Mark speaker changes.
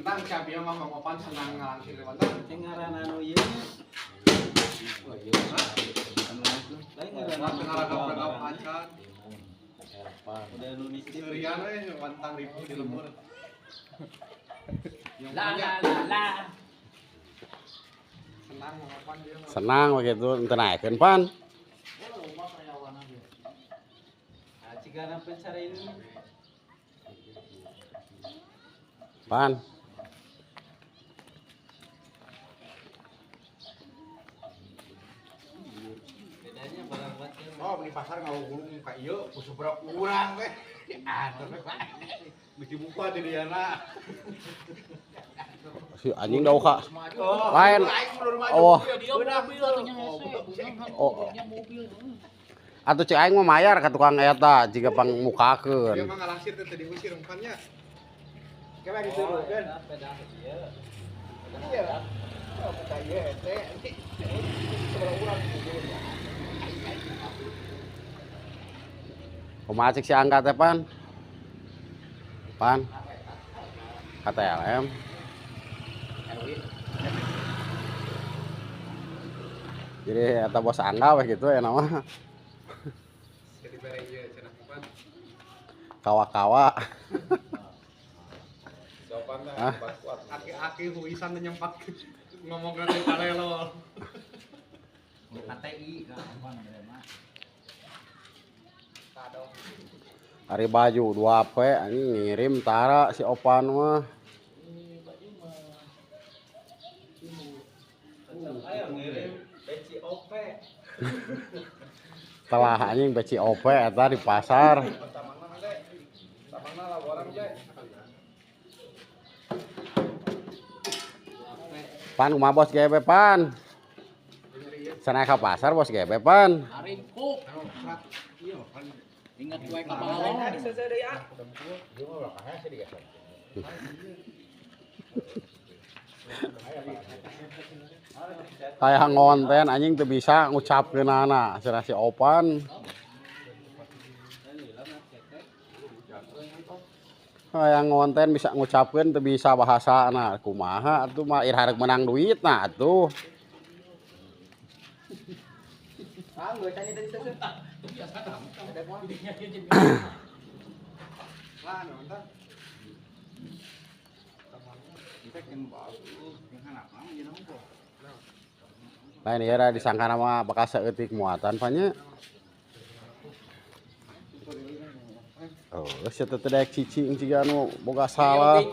Speaker 1: Tentang siapa yang mah Mang Opan senang ngalangsir di Banten.
Speaker 2: Cing ngaran anu ieu nya. Lain ngaran.
Speaker 1: Wah, tengah ragap-ragap acan.
Speaker 2: Udah nu nitip.
Speaker 1: Serian we wantang ribu di lembur. Yang
Speaker 3: La
Speaker 1: punya
Speaker 3: la la la.
Speaker 1: senang Mang Opan dia mah.
Speaker 4: Senang begitu ente naikeun pan.
Speaker 2: Ah, cigana pencara ini.
Speaker 4: Pan.
Speaker 2: Bedanya barang buat dia.
Speaker 5: Oh, di pasar ngawugulung ka ieu kusubra urang we. Diatur we Pak. Geus dibuka di diana.
Speaker 4: Si anjing dah ka.
Speaker 5: Oh,
Speaker 4: Lain.
Speaker 5: aing mundur maju.
Speaker 4: Oh.
Speaker 3: Dia mobil atuh nya hese.
Speaker 4: Oh.
Speaker 3: Nya mobil.
Speaker 4: Atuh cek aing mah mayar ka tukang eta jiga
Speaker 1: Dia
Speaker 4: pangmukakeun.
Speaker 1: mah ngalangsir teh teu diusir umpannya.
Speaker 5: Kayak disuruhkeun.
Speaker 2: Beda ieu.
Speaker 5: Iya. Oh, ka ieu hese. Sabaraha urang gulung.
Speaker 4: Kumaha cek si angkat teh pan? Pan. KTLM. Jadi eta bos angga we gitu ya nama.
Speaker 1: Jadi bere ieu cenah Opan.
Speaker 4: Kawa-kawa.
Speaker 6: Sopan lah,
Speaker 4: Hah?
Speaker 6: kuat.
Speaker 1: Aki-aki huisan teh nyempat ngomong ke palelo.
Speaker 3: KTI kan mah.
Speaker 4: Ari baju 2P anjing ngirim tara si Opan mah.
Speaker 2: Ayo ngirim peci OP.
Speaker 4: Telah anjing peci OP eta di pasar.
Speaker 6: Tamangna teh. Tamangna laporan teh.
Speaker 4: Pan kumaha bos GB pan? Sana ka pasar bos GB pan.
Speaker 3: Aringkuk.
Speaker 1: Anu serat ieu pan.
Speaker 3: Ingat gue ka balong.
Speaker 5: Ieu mah bakal hese digeser.
Speaker 4: Kayak ngonten anjing teu bisa ngucapkeunana cenah si Opan. Kayak ngonten bisa ngucapkeun teu bisa bahasana kumaha atuh mah ir harek menang duit nah atuh.
Speaker 5: Ah, geus tadi tadi sese.
Speaker 1: Lah anu tah.
Speaker 4: Lain ieu disangka mah bakal saeutik muatan panya. Oh, sia teh daek cicing jiga anu boga salah.